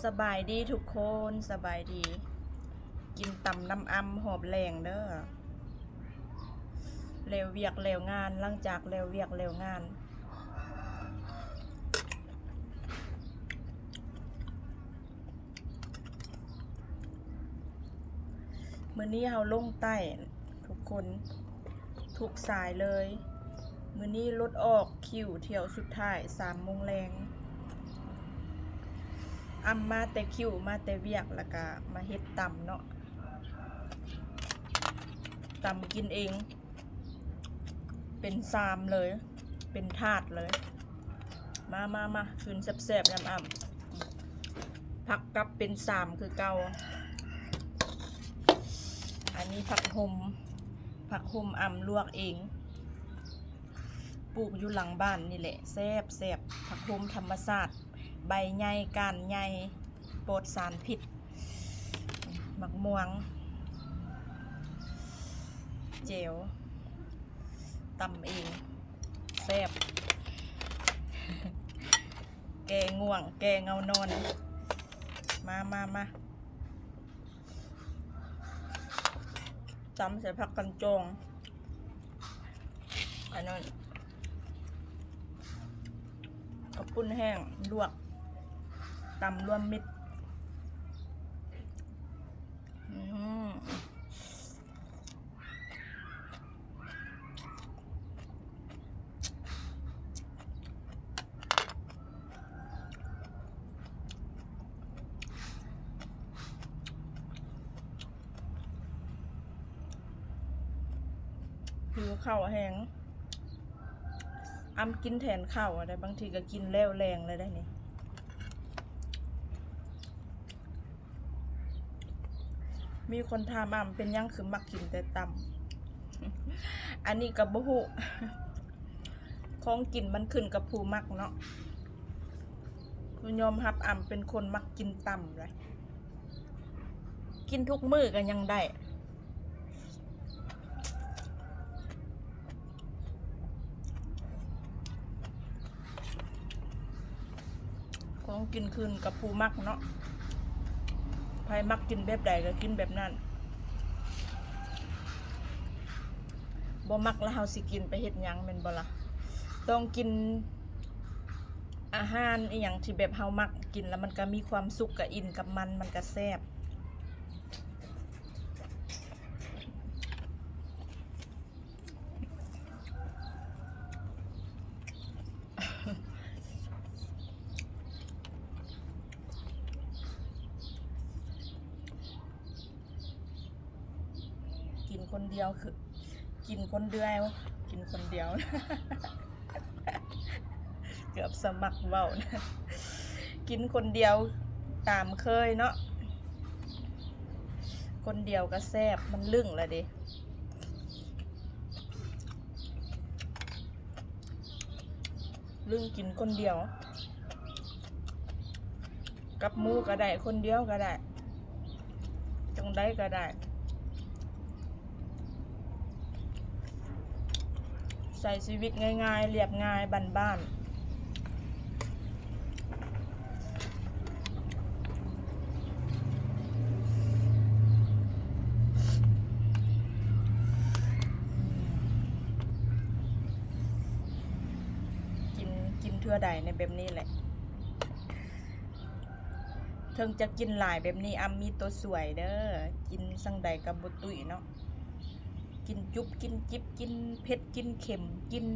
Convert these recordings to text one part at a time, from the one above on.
ສະບາຍດີທຸກຄົນ ສະບາຍດີ. ກິນຕຳນຳອຳຮອບແລງເດີ້ ແລ້ວວຽກແລ້ວງານ ຫຼັງຈາກແລ້ວວຽກແລ້ວງານ. ມື້ນີ້ເຮົາລົງໃຕ້ທຸກຄົນ ທຸກສາຍເລີຍ. ມື້ນີ້ລົດອອກຄິວຖ້ຽວສຸດທ້າຍ ສາມໂມງແລງ. ອຳມາແຕ່ຄິວ ມາແຕ່ວຽກ ແລ້ວກະມາເຮັດຕຳເນາະ ຕຳກິນເອງ ເປັນຊາມເລີຍ ເປັນຖາດເລີຍ. ມາ ມາ ມາ ຄືນແຊບໆ ນຳອຳ. ຜັກກັບເປັນຊາມຄືເກົ່າ. ອັນນີ້ຜັກຫົ່ມ ຜັກຫົ່ມອຳລວກເອງ ປູກຢູ່ຫຼັງບ້ານນີ້ແຫຼະ ແຊບໆ. ຜັກຫົ່ມທຳມະຊາດ ໃບໃຫຍ່ ກ້ານໃຫຍ່ ປອດສານພິດ. ໝາກມ່ວງ ແຈ່ວ ຕຳເອງ ແຊບ ແກ້ງ່ວງ ແກ້ເຫງົານອນ. ມາ ມາ ມາ ຕຳໃສ່ຜັກກັນຈອງ. ອັນນັ້ນ ເຂົ້າປຸ້ນແຫ້ງລວກ ຕຳລວມມິດ. ອືມ ຫິວເຂົ້າແຮງ ອຳກິນແທນເຂົ້າໄດ໋ ບາງທີກໍກິນແລ້ວແລງເລີຍໄດ໋ນີ້. ມີຄົນຖາມອຳເປັນຫຍັງຄືມັກກິນແຕ່ຕຳ ອັນນີ້ກໍບໍ່ຮູ້ ຂອງກິນມັນຂຶ້ນກັບຜູ້ມັກເນາະ. ຄືຍອມຮັບອຳເປັນຄົນມັກກິນຕຳເລີຍ ກິນທຸກມື້ກໍຍັງໄດ້. ຂອງກິນຂຶ້ນກັບຜູ້ມັກເນາະ ໃຜມັກກິນແບບໃດກໍກິນແບບນັ້ນ ບໍ່ມັກແລ້ວເຮົາຊິກິນໄປເຮັດຫຍັງແມ່ນບໍ່ລະ? ຕ້ອງກິນອາຫານອີ່ຫຍັງທີ່ແບບເຮົາມັກ ກິນແລ້ວມັນກໍມີຄວາມສຸກ ກໍອີ່ມກັບມັນ ມັນກໍແຊບ. ກິນຄົນດຽວຄື ກິນຄົນດຽວ ກິນຄົນດຽວ ເກືອບສະໝັກເວົ້ານະ ກິນຄົນດຽວຕາມເຄີຍເນາະ ຄົນດຽວກໍແຊບ ມັນລຶ້ງລະເດ. ລຶ້ງກິນຄົນດຽວ ກັບໝູ່ກໍໄດ້ ຄົນດຽວກໍໄດ້ ຈັ່ງໃດກໍໄດ້ ໃຊ້ຊີວິດງ່າຍໆ ລຽບງ່າຍ ບ້ານໆ. ກິນ ກິນເທື່ອໃດໃນແບບນີ້ແຫຼະ ເຖິງຈະກິນຫຼາຍແບບນີ້ ອຳມີໂຕຊ່ວຍເດີ້ ກິນຈັ່ງໃດກໍບໍ່ຕຸ້ຍເນາະ. ກິນຈຸບ ກິນຈິບ ກິນເຜັດ ກິນເຄັມ ກິນ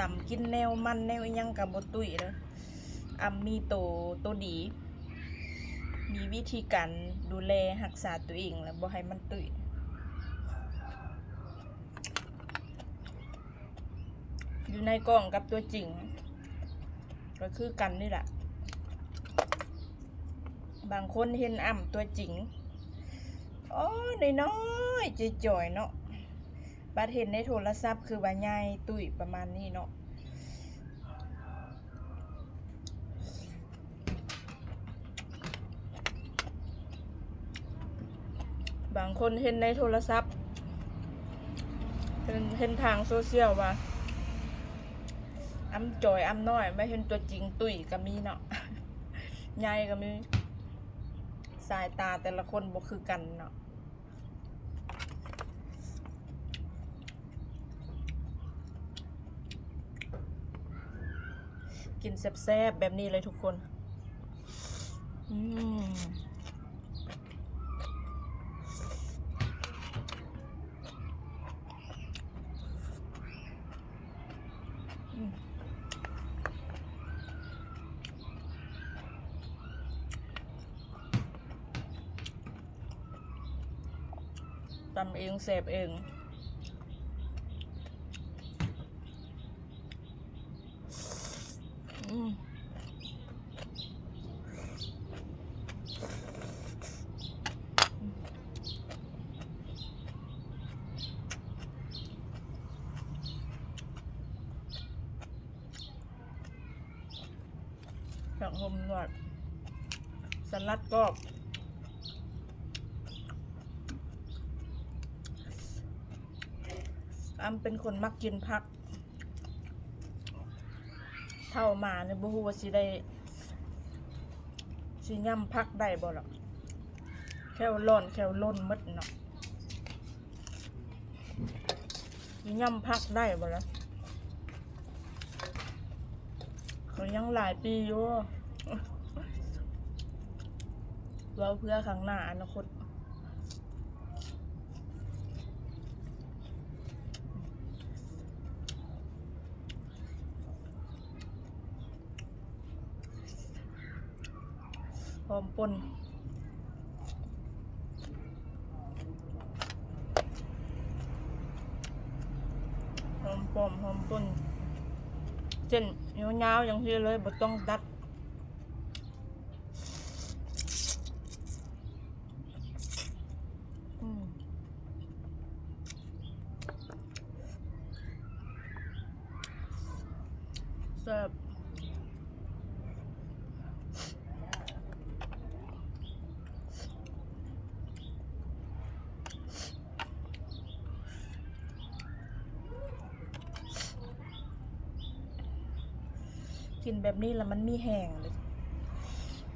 ຕຳ ກິນແນວມັນແນວອີ່ຫຍັງກໍບໍ່ຕຸ້ຍເດີ້ ອຳມີໂຕ ໂຕດີ ມີວິທີການດູແລຮັກສາຕົວເອງ ແລ້ວບໍ່ໃຫ້ມັນຕຸ້ຍ. ຢູ່ໃນກ້ອງກັບຕົວຈິງກໍຄືກັນນີ້ລະ ບາງຄົນເຫັນອຳຕົວຈິງ ໂອ້ ນ້ອຍໆ ຈ່ອຍໆ ເນາະ ບັດເຫັນໃນໂທລະສັບຄືວ່າໃຫຍ່ຕຸ້ຍປະມານນີ້ເນາະ. ບາງຄົນເຫັນໃນໂທລະສັບ ເຫັນ ເຫັນທາງໂຊຊຽວວ່າ ອຳຈ່ອຍອຳນ້ອຍ ມາເຫັນຕົວຈິງຕຸ້ຍກໍມີເນາະ. ໃຫຍ່ກໍມີ ສາຍຕາແຕ່ລະຄົນບໍ່ຄືກັນເນາະ. ກິນແຊບໆແບບນີ້ເລີຍທຸກຄົນ. ອືມ ອືມ ຕຳເອງແຊບເອງ. ອືມ ຜັກໂຮມນວດ ສະຫຼັດກອບ. ອຳເປັນຄົນມັກກິນຜັກ. ເຖົ້າມານີ້ບໍ່ຮູ້ວ່າຊິໄດ້ ຊິຫຍ້ຳຜັກໄດ້ບໍ່ລະ ແຂ້ວລ້ອນແຂ້ວຫຼົ່ນໝົດເນາະ. ຊິຫຍ້ຳຜັກໄດ້ບໍ່ລະ ກໍຍັງຫຼາຍປີຢູ່ ເວົ້າເພື່ອຂ້າງໜ້າອະນາຄົດ. ຫອມປົ່ນ ຫອມປ້ອມ ຫອມປົ່ນ ເສັ້ນຍາວໆ ຈັ່ງຊີ້ເລີຍ ບໍ່ຕ້ອງຕັດ. ອືມ ແຊບ. ກິນແບບນີ້ລະມັນມີແຮງເດ້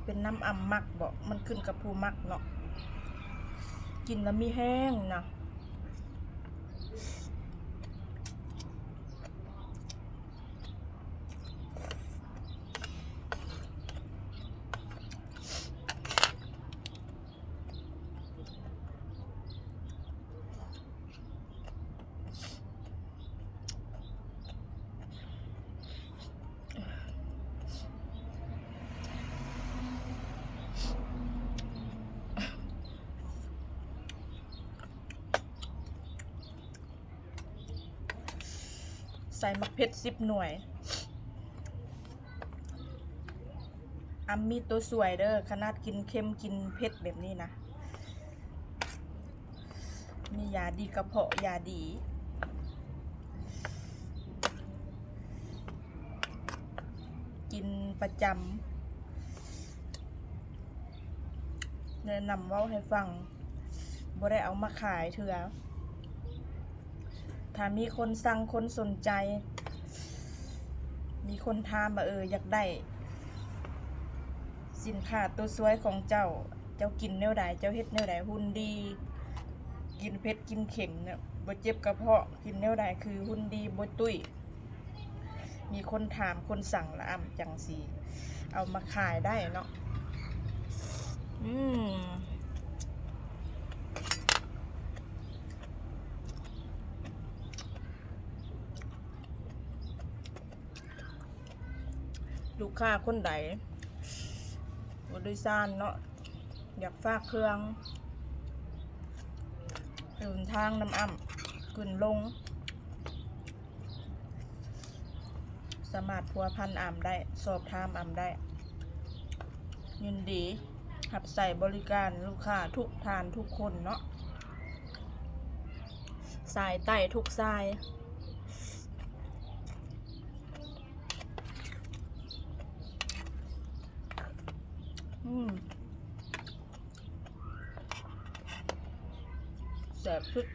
ເປັນນຳອຳມັກເບາະ ມັນຂຶ້ນກັບຜູ້ມັກເນາະ ກິນລະມີແຮງນະ. ໃສ່ໝາກເຜັດສິບໜ່ວຍ. ອຳມີໂຕຊ່ວຍເດີ ຂະໜາດກິນເຄັມກິນເຜັດແບບນີ້ນະ ມີຢາດີກະເພາະ ຢາດີ ກິນປະຈຳ. ແນະນຳເວົ້າໃຫ້ຟັງ ບໍ່ໄດ້ເອົາມາຂາຍເທື່ອ. ຖ້າມີຄົນສັ່ງ ຄົນສົນໃຈ ມີຄົນຖາມວ່າ ເອີ ຢາກໄດ້ສິນຄ້າໂຕຊ່ວຍຂອງເຈົ້າ ເຈົ້າກິນແນວໃດ ເຈົ້າເຮັດແນວໃດ ຫຸ່ນດີ ກິນເຜັດກິນເຄັມເນາະ ບໍ່ເຈັບກະເພາະ ກິນແນວໃດຄືຫຸ່ນດີ ບໍ່ຕຸ້ຍ. ມີຄົນຖາມຄົນສັ່ງລະອຳຈັ່ງຊິເອົາມາຂາຍໄດ້ເນາະ. ອືມ ລູກຄ້າຄົນໃດ ຜູ້ໂດຍສານເນາະ ຢາກຝາກເຄື່ອງ ເດີນທາງນຳອຳ ຂຶ້ນລົງ ສາມາດພົວພັນອຳໄດ້ ສອບຖາມອຳໄດ້ ຍິນດີຮັບໃຊ້ບໍລິການລູກຄ້າທຸກທ່ານທຸກຄົນເນາະ ສາຍໃຕ້ທຸກສາຍ. ອືມ ແຊບສຸດ.